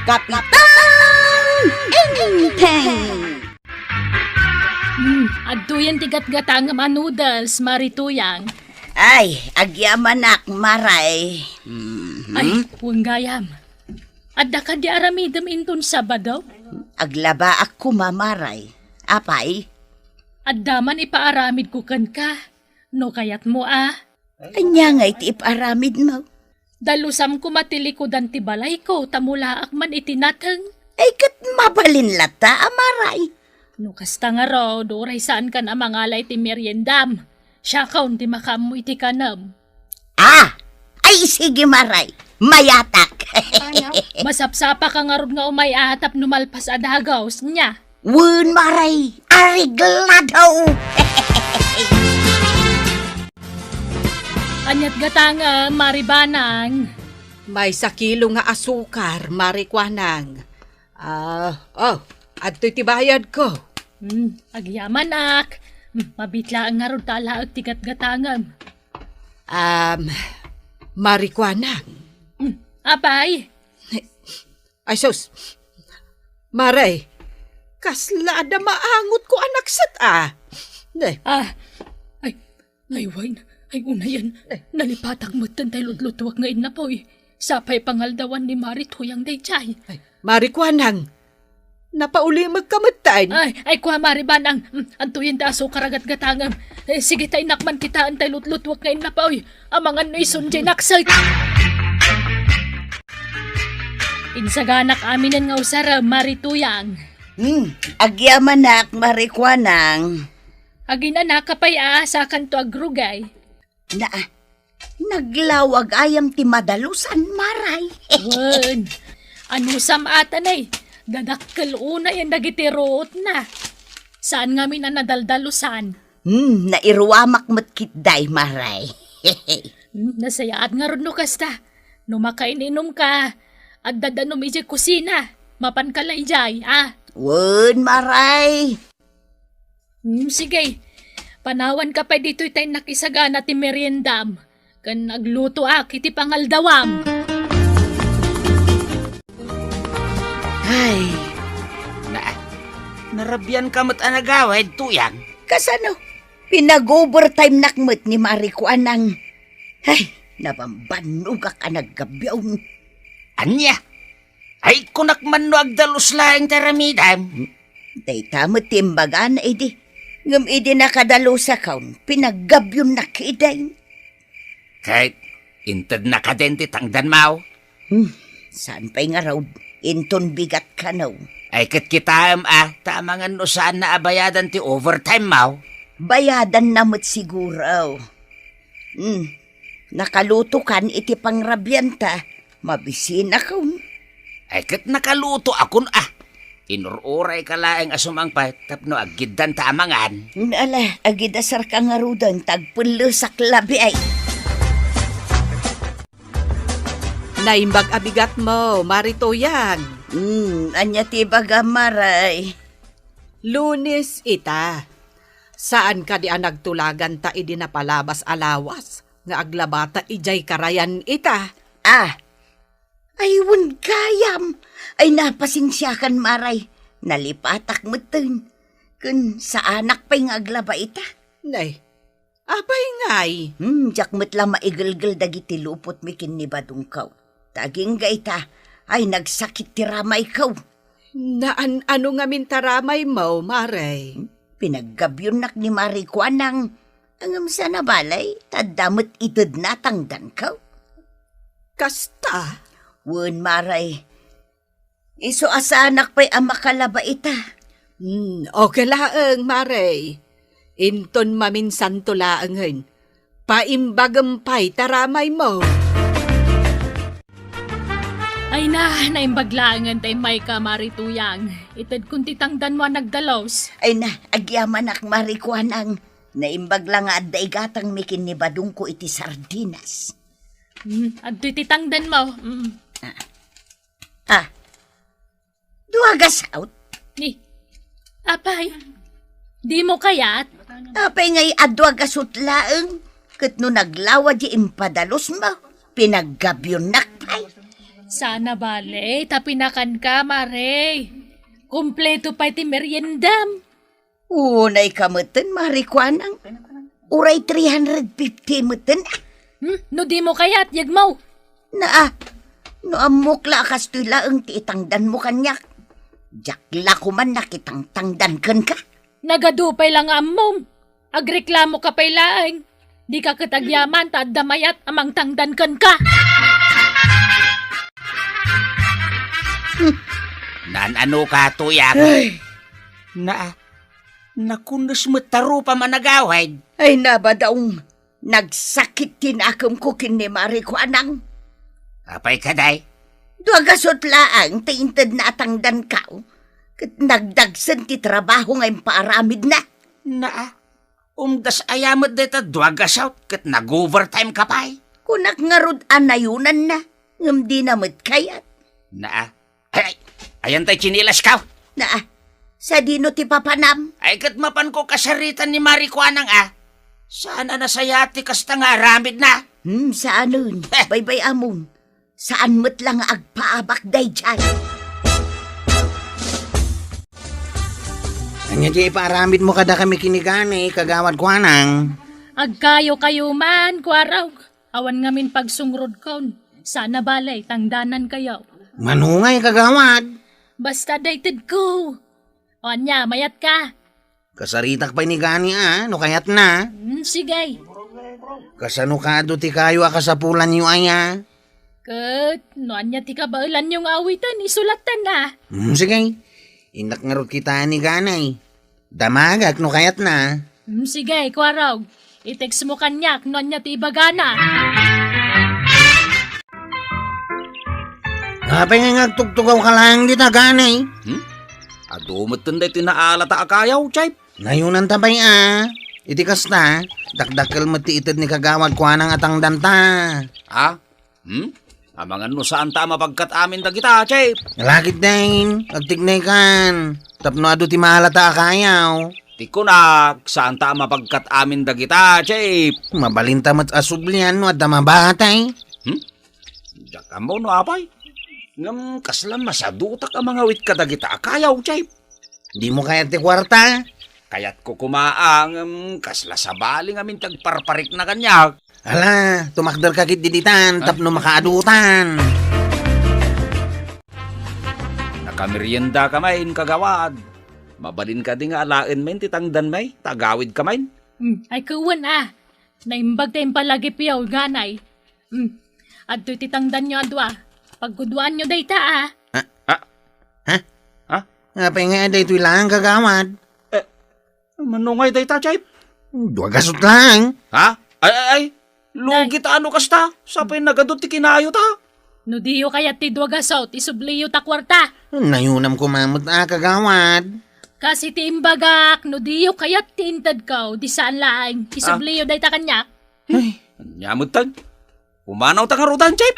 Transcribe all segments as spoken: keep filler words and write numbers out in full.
Kapitan Enteng! Hmm, adtoyen ti gatgatangem a noodles, Mari Tuyang. Ay, agyamanak, Maray. Mhm. Ay, wen gayam. Adda kadi aramidem inton Sabado? Aglabaak koma, Maray. Apay? Adda man ipaaramidko kenka, no kayatmo a. Ania ngay ti ipaaramidmo? Dalusam koma ti likudan ti balayko, ta mulaak man iti nateng. Ay, ket mabalin latta a Maray. No kasta ngarud, uray saankan a mangala iti meriendam. Siakon ti makaammo iti kanem. Ah! Ay, sige, Maray. Mayatak. Masapsapaka ngarud nga umay-a tapno malpas a dagus, nia? Wen, Maray. Areglado. Aniat gatangem, Mari Banang? Maysa kilo nga asukar, Mari Kuanang. Ah, oh, adtoy ti bayadko. Hmm, agyamanak. Hmm, mabit laeng ngarud ta alaek ti gatgatangem. Um, Mari Kuanang. Hmm, apay? Ay, sus. Maray, kasla adda maangotko a nakset, a. Ne. Ah, ay, ay, wen, ay, unayen. Eh. Nalipatak metten tay lutlutuek nga innapoy. Sapay pangaldawan ni Mari Tuyang daydiay. Ay, Mari Kuanang, napaulimekka metten. Ay, ay, kua, Mari Banang, mm, adtoyen ti asukar a gatgatangem. Eh, sige, ta innak man kitaen tay lutlutuek nga innapoy. Amangan no isun diay nakset. Insaganak aminen nga usarem, Mari Tuyang. Hmm, agyamanak, Mari Kuanang. Aginanaka pay a, sakanto agrugay. Na, naglawa gayam ti madalusan, Maray. Wen, anusam ata nay, dadakkel unayen dagiti ruotna. Saan ngamin a nadaldalusan. Hmm, nairuamak met kitdi, Maray. Hmm, nasayaat ngarud no kasta. No makain-inumka, adda danum idiay kusina. Mapanka la idiay, a? Wen, Maray. Hmm, sige. Panawanka pay ditoy ta innak isagana ti meriendam. Ken aglutoak iti pangaldawam. Ay. Na, narabianka met a nagawid, Tuyang? Kasano? Pinag-overtimenak met ni Mari Kuanang. Ay, nabambannogak a naggabion. Ania? Ay, kunak man no agdalus laeng ti aramidem. Dayta met ti imbagana idi. Ngem idi nakadalusakon, pinaggabyonnak idi. Ket intedna kadin ti tangdanmo? Hmm, saan pay ngarud, inton bigat kano. Ay, ket kitaem a, ta amangan no saanna a bayadan ti overtime mo. Bayadanna met siguro. Hmm, nakalutokan iti pangrabianta, mabisinakon. Ay, ket nakalutoakon a. Inur-urayka laeng a sumangpet tapno aggiddanta a mangan. Ala, agidasarka ngaruden ta agpellesak labi ay. Naimbag a bigatmo, Mari Tuyang. Hmm, ania ti ibagam, Maray? Lunes ita. Saan kadi a nagtulaganta idi napalabas a lawas nga aglabata idiay karayan ita? Ah, ay, wen gayam. Ay, napasensiakan, Maray. Nalipatak metten. Ken saanak pay nga aglaba ita. Nay, apay ngay? Hmm, diak met la maigelgel dagiti lupotmi ken ni badongko. Ta agingga ita, ay, nagsakit ti ramayko. Naan-ano ngamin ta ramaymo, Maray? Hmm, pinaggabyonnak ni Mari Kuanang. Ngem saan a balay, ta adda met itedna tangdanko. Kasta? Wen, Maray. Isu a saanak pay a makalaba ita. Hmm, okay laeng, Maray. Inton maminsanto laengen, paimbagem pay ta ramaymo. Ay na, naimbag laengen ta immayka, Mari Tuyang. Itedkon ti tangdanmo a nagdalus. Ay na, agyamanak, Mari Kuanang. Naimbag la nga adda igatangmi ken ni badongko iti sardinas. Mm, adtoy ti tangdanmo. Mm. Ah. Ah. Dua gasut? Ni, apay, dimo kayat? Apay ngay a dua gasut laeng? Ket no naglawa di impadalusmo, pinaggabyonnak pay. Saan a bale, ta pinakanka, Mare. Kompleto pay ti meriendam. Unay ka metten, Mare Kuanang. Uray three hundred fifty metten. Hmm? No dimo kayat, yegmo. Naa, no ammok la a kastoy laeng ti itangdanmo kaniak, diak la koman nakitangtangdan kenka. Nagadu pay la nga ammom. Agreklamo ka pay laeng. Dika ket agyaman ta adda mayat a mangtangdan kenka. Hmm. Naan-ano ka, Tuyang? Ay. Naa, nakunnes met ta rupam a nagawid. Ay, nabadaong. Nagsakit ti nakemko ken ni Mare Kuanang. Apay kadi? Dua gasut laeng ti intedna a tangdankaw, ket nagdagsen ti trabaho nga impaaramidna. Naa, umdas aya met dayta dua gasut ket nag-overtime ka pay? Kunak ngarud a nayunanna, ngem dina met kayat. Naa, Ay, ay, ayan tay tsinelas ka? Naa, sadino ti papanam? Ay, ket mapanko kasaritan ni Mare Kuanang a. Saan a nasayaat ti kasta nga aramidna? Hmm, saanen. Heh. Baybay-amon. Saan met la nga agpaabak daydiay. Ania ti ipaaramidmo kadakami ken ni Ganay, Kagawad Kuanang? Agkayo-kayo man, Kuarog. Awan ngamin pagsungrodkon. Saan a bale, tangdanankayo. Manungay, Kagawad. Basta daytedko. O ania, mayatka? Kasaritak pay ni Ganay a, no kayatna. Hmm, sige. Kasano kadi ti kayo a kasapulanyo aya? Ket, no ania ti kabaelanyo nga awiten, isu latta. Hmm, sige. Innak ngarud kitaen ni Ganay. Damagak no kayatna. Hmm, sige, Kuarog. I-textmo kaniak no ania ti ibagana. Apay nga agtugtugawka laeng dita, Ganay? Hmm? Adu metten daytoy naalata a kayaw, Chief. Nayunanta pay a. Iti kasta, dakdakkel met ti ited ni Kagawad Kuanang a tangdanta. Ha? Hmm? Amangan no saanta a mapagkat amin dagita, Chief. Lakit dayta, agtignaykan. Tapno adu ti maalata a kayaw. Ti kunak, saanta a mapagkat amin dagita, Chief. Mabalinta met a sublian no adda mabatay. Hmm? Diak ammo no apay. Ngem kasla masadutak a mangawit kadagita a kayaw, Chief. Dimo kayat ti kuarta? Kayatko koma a, ngem kasla sabali ngamin ti agparparikna kaniak. Ala, tumakderka ketdi ditan, ah, tapno makaadutan. Nakameriendaka main, Kagawad. Mabalin kadi nga alaen main ti tangdanmi, ta agawidka main? Hmm, ay, ket wen a. Naimbag ti impalagipyo, Ganay. Hmm. Adtoy ti tangdanyo a dua. Pagkuduaanyo dayta a. Ah? Ah? Ha? Ha? Apay nga daytoy laeng, Kagawad? Eh, manungay dayta, Chief? Dua gasut laeng. Ha? Ay, ay, ay. Lugi ta no kasta. Sapay nagadu ti kinayo ta. No diyo kayat ti dua gasut, isubliyo ta kuarta. Nayunam koma met a, Kagawad. Kas iti imbagak, no diyo kayat ti intedko, di saan laeng, ah, isubliyo dayta kaniak. Ay, ania metten? Pumanaw ta ngaruden, Chief.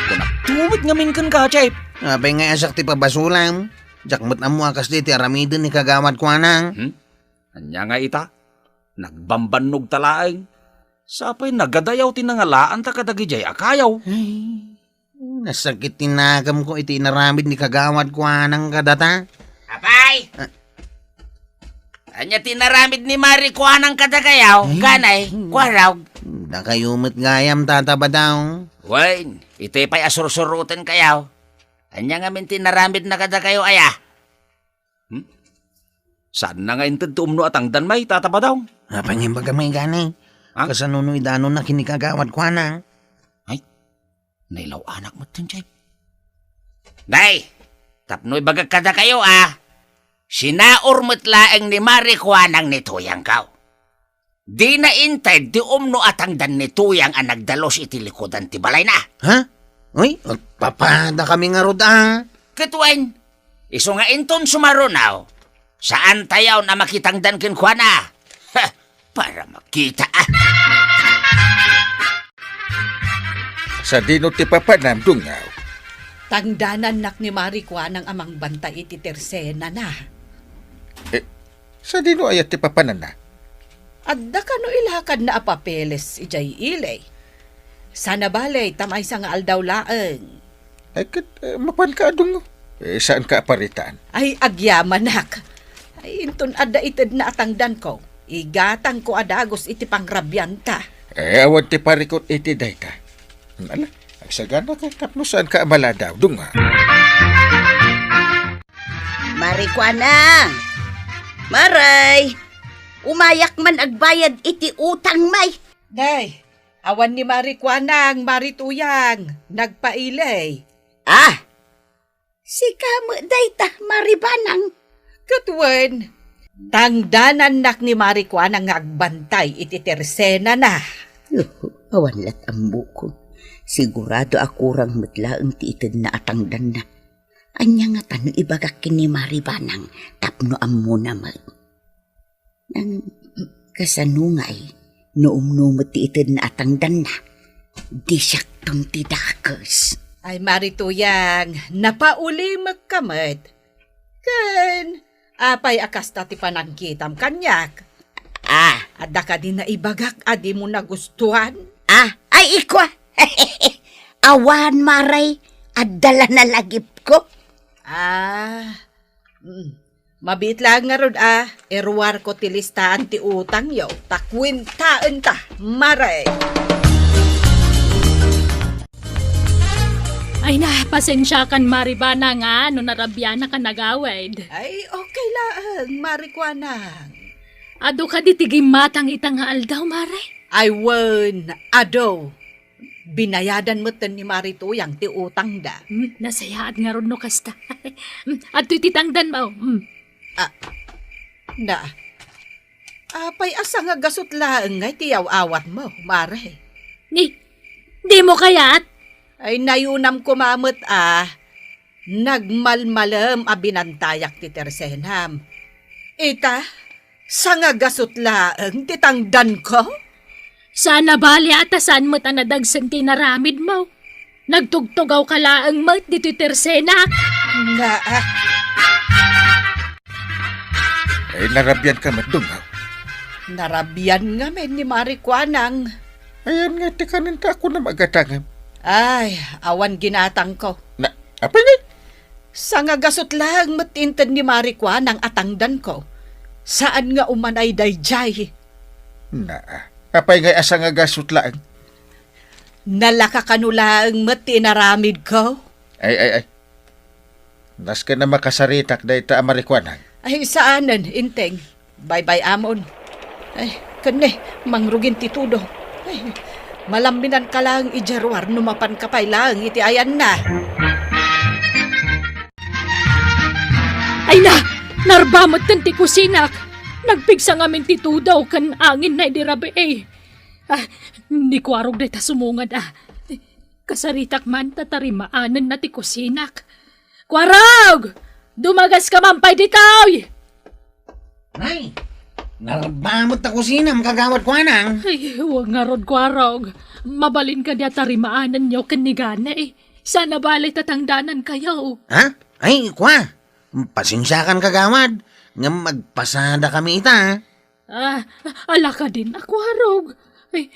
Kunak tumit ngamin kenka, Chief. Apay nga asak ti pabasolam? Diak met ammo a kasdi ti aramiden ni Kagawad Kuanang. Hmm? Ania nga ita? Nagbambannog ta laeng. Sapay nagadayaw ti nangalaanta kadagidiay a kayaw. Ay, nasakit ti nakemko iti inaramid ni Kagawad Kuanang kadata. Apay! Ah. Ania ti inaramid ni Mare Kuanang kadakayo, ay, Ganay, hmm, Kuarog? Dakayo met gayam, Tata Badaw. Wen, iti pay a sursurotenkayo. Ania ngamin ti inaramidna kadakayo aya? Hmm? Saanna nga inted ti umno a tangdanmi, Tata Badaw? Apay nga imbagam, Ganay? Ha? Kasano no idanonna ken ni Kagawad Kuanang? Ay, nailaw-anak metten, Chief. Nay, tapno ibagak kadakayo a, sinaur met laeng ni Mare Kuanang ni Tuyangko. Dina inted ti umno a tangdan ni Tuyang a nagdalus iti likudan ti balayna. Ha? Uy, agpapadakami ngarud a. Ket wen, isu nga inton sumaruno, saantayon a makitangdan kenkuana. Ha, para makita a. Sadino ti papanam, Dungaw? Tangdanannak ni Mare Kuanang a mangbantay iti tersenana. Eh, sadino aya ti papananna? Adda kano ilakadna a papeles idiay ili. Saan a bale ta maysa nga aldaw laeng. Ay, ket, eh, mapanka a dungngo. Eh, saanka a paritan? Ay, agyamanak. Ay, inton adda itedna a tangdanko, igatangko a dagus iti pangrabianta. Eh, awan ti parikut iti dayta. Ala, agsaganaka tapno saanka a maladaw, dungngo. Mari Kuanang! Maray! Umayak man agbayad iti utang, may. Nay, awan ni Mari Kuanang, Mari Tuyang, nagpailay. Ah! Sika met dayta, Mari Banang. Ket wen, tangdanannak ni Mari Kuanang nga agbantay iti tersenana. Uhu, awan lat' ammokon. Sigurado a kurang met laeng ti itedna a tangdanna. Ania ngata no ibagak ken ni Mari Banang tapno ammona met? Nang, kasano ngay no umno met ti itedna a tangdanna? Disiakton ti dakes. Ay, Mari Tuyang, napaulimekka met. Ken, apay a kasta ti panangkitam kaniak? Ah. Adda kadi naibagak a dimo nagustuan? Ah, ay, ikua. Awan, Mari. Adda la nalagipko. Ah, mm. Mabiit laeng ngarud a iruarko ti listaan ti utangyo, ta kuentaenta, Mari. Ay na, pasensiakan, Mari Banang, a no narabianak a nagawid. Ay, okay laeng, Mari Kuanang. Adu kadi ti gimmatang ita nga aldaw, Mari? Ay wen, adu. Binayadan metten ni Mari Tuyang ti utangda. Hmm, nasayaat ngarud no kasta. Hmm, adtoy ti tangdanmo. Hmm. Ah, na, apay a sangagasut laeng ngay ti yaw-awatmo, Mari? Ni, dimo kayat? Ay, nayunam koma met a nagmalmalem a binantayak ti tersenam. Ita, sangagasut laeng ti tangdanko? Saan a bale a ta saan met a nadagsen ti inaramidmo. Nagtugtugawka laeng met ditoy tersenak. Nga, ah. Ay, narabianka met, dungngo. Narabian ngamin ni Mari Kuanang. Ayan nga ti kanenta a kunam a gatangem. Ay, awan ginatangko. Na, apay ngay? Sangagasut laeng met inted ni Mari Kuanang a tangdanko. Saan nga umanay daydiay. Na, apay ngay a sangagasut laeng? Nalaka kano laeng met ti inaramidko? Ay, ay, ay. Nasken a makasaritak dayta a Mari Kuanang. Ay, saanen, Inteng. Baybay-amon. Ay, ken ne, mangrugin ti tudo. Ay, malamminanka laeng idiay ruar no mapanka pay laeng iti ayanna. Ay na! Narba metten ti kusinak! Nagpigsa ngamin ti tudo ken anginna idi rabii. Ah, ni Kuarog dayta sumungad, ah. Kasaritak man ta tarimaanenna ti kusinak. Kuarog! Dumagaska man pay ditoy! Nay, narba met ta kusinam, Kagawad Kuanang. Ay, wen ngarud, Kuarog. Mabalin kadi a tarimaanenyo ken ni Gani? Saan a bale ta tangdanankayo. Ha? Ay, kua. Pasensiakan, Kagawad. Ngem agpasadakami ita. Ah, ala kadin a Kuarog. Ay,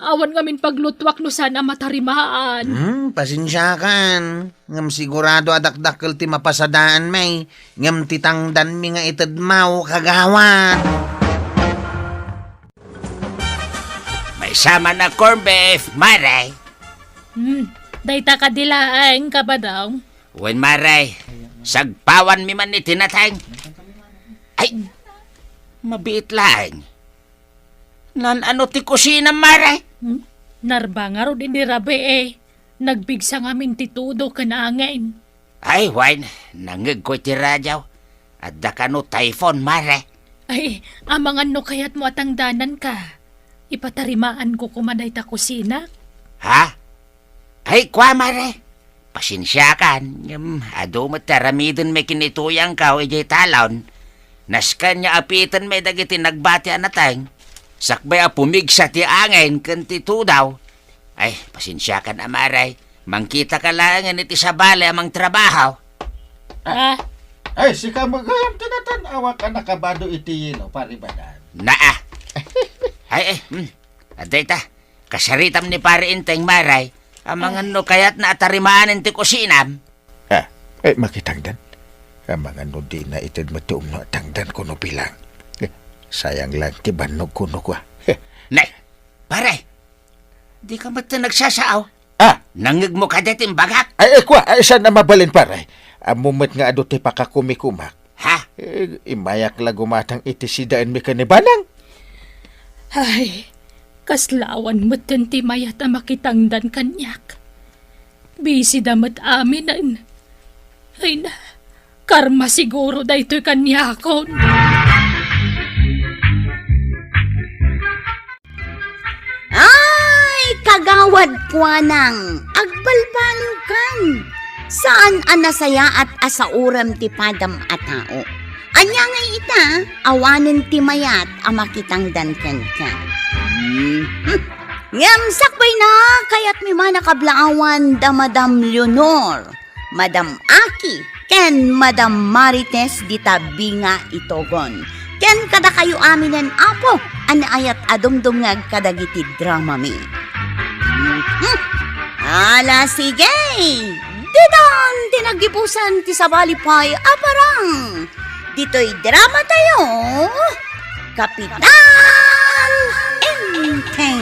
awan ngamin paglutuak no saan a matarimaan. Hmm, pasensiakan. Ngem sigurado a dakdakkel ti mapasadaanmi, ngem ti tangdanmi nga itedmo, Kagawad. Maysa man a corned beef, Mare. Hmm, dayta kadi laeng, Kabadong. Wen, Mare, sagpawanmi man iti nateng. Ay, mabiit laeng. Naan-ano ti kusinam, Mare? Hmm? Narba ngarud idi rabii. Nagpigsa ngamin ti tudo ken angin. Ay, wen, nangngegko iti radio. Adda kano typhoon, Mare. Ay, amangan no kayatmo a tangdananka. Ipatarimaanko koma dayta kusinak. Ha? Ay, kua, Mare. Pasensiakan, ngem adu met ti aramidenmi ken ni Tuyangko idiay talon. Nasken nga apitenmi dagiti nagbati a nateng, sakbay a pumigsa ti angin ken ti tudo. Ay, pasensiakan a, Mare. Mangkitaka laengen iti sabali a mangtrabaho. Ah. Ay, sika met gayam ti natan-awak a nakabado iti yelo, Pari Badan. Naa. Ay, ay, hmm. Adda ita. Kasaritam ni Pare Enteng, Maray, amangan no kayatna a tarimaanen ti kusinam. Ah, eh, makitangdan. Amangan no dina ited met ti umno a tangdan kuno bilang. Eh, sayang lang ti bannog kuno kua. Eh. Nay, Pare, di ka met nagsasaaw? Ah. Nangngegmo kadi ti imbagak? Ay, ay, kua, ay, saan a mabalin, Pare? Ammo met nga adu ti pakakumikumak. Ha? Eh, imayak la gumatang iti sidaenmi ken ni Banang. Ay, kasla awan metten ti mayat a makitangdan kaniak. Bisida met aminen. Ay na, karma siguro daytoy kaniakon. Ay, kagawad kuanang, agbalbaliwkan. Saan a nasayaat a saurem ti padam a tao. Ania ngay ita, awanen ti mayat a makitangdan kenka. Hmm. Ngem sakbayna, kayatmi man a kablaawan da Madam Leonor, Madam Aki, ken Madam Marites dita Binga Itogon. Ken kadakayo aminen, Apo, a naayat a dumdumngeg kadagiti dramami. Mhm. Ala, sige! Ditan ti naggibusan ti sabali pay a parang. Ditoy drama tayo, Kapitan Enteng.